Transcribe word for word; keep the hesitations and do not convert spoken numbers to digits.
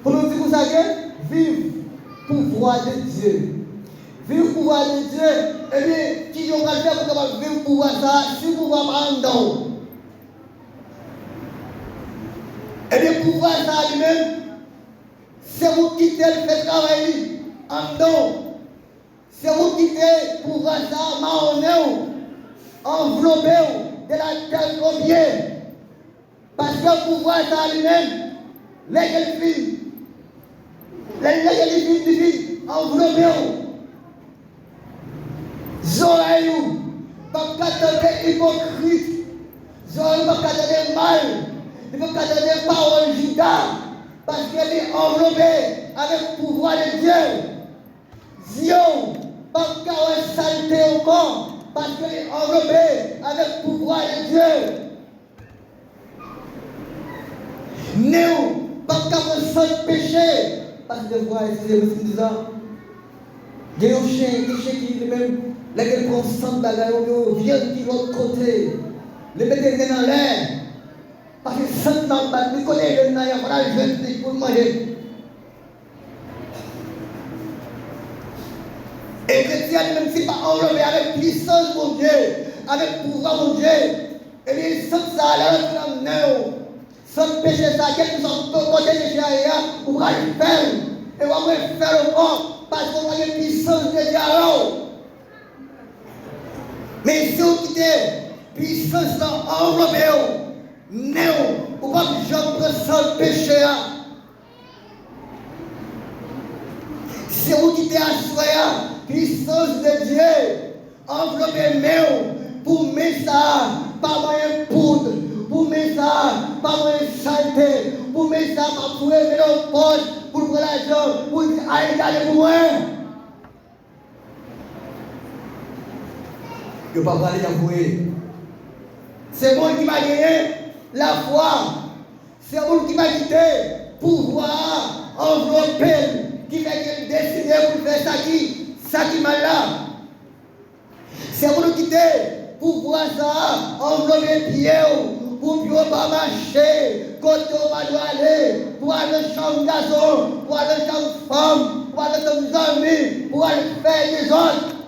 Pou nou di konsa ke viv pouvwa de Dye. Viv pouvwa de Dye. Ebyen, kijan w pral fè pou w kapab viv pouvwa sa a si pouvwa pa anndan w? Ebyen, pouvwa sa a li menm, se ou ki kite l fè travay li anndan w. Se ou ki kite pouvwa sa a mawonnen w, anvlope w de la tèt o pye. Paske pouvwa sa a li menm, lè ke l fin, lè, lè ke li fin, li fin anvlope w. Zòrèy ou p ap ka tande ipokrit. Zòrèy ou p ap ka tande mal. Li p ap ka tande pawòl Jida. Paske li anvlope avèk pouvwa de Dye. Zye w p ap ka wè salte ankò, paske li anvlope avèk pouvwa de Dye. Nen w p ap ka pran sant peche, paske vwa, eskize mwen si m di sa. Gen yon chen, gen chen ki li menm, lè gen pran sant bagay oubyen yon vyann ki lòt kote, li mete nen nan lè, paske sant nan bat li, kote nen nan ye, fò l al jwenn li pou l manje. E kretyen an li menm, si l pa anvlope avèk pisans Bondye, avèk pouvwa Bondye, ebyen, sant sa a, lè l antre nan nen w, sant peche sa a, kèlkeswa kote peche a ye a, ou pral fè l. E w ap refè l ankò, paske w pa gen pisans de Dye avè w. Men si w kite pisans lan anvlope w, nen w, ou p ap janm pran sant peche a. Se ou ki te aswè a, pisans de Dye anvlope men w, pou men sa a pa manyen poud, pou men sa a pa manyen salte, pou men sa a pa foure men nan pòch pou l pran lajan, pou l di, "Al gade pou mwen." Yo pa prale, y ap voye. Se moun ki pa genyen lafwa. Se moun ki pa kite pouvwa a anvlope l, ki fè ke l deside pou l fè sa ki, sa ki mal la. Se moun ki kite pouvwa sa a anvlope pye w, pou pye w pa mache kote w pa dwe ale, pou w al nan chanm gason, pou w al nan chanm fanm, pou w al nan chanm zanmi, pou w al fè dezòd.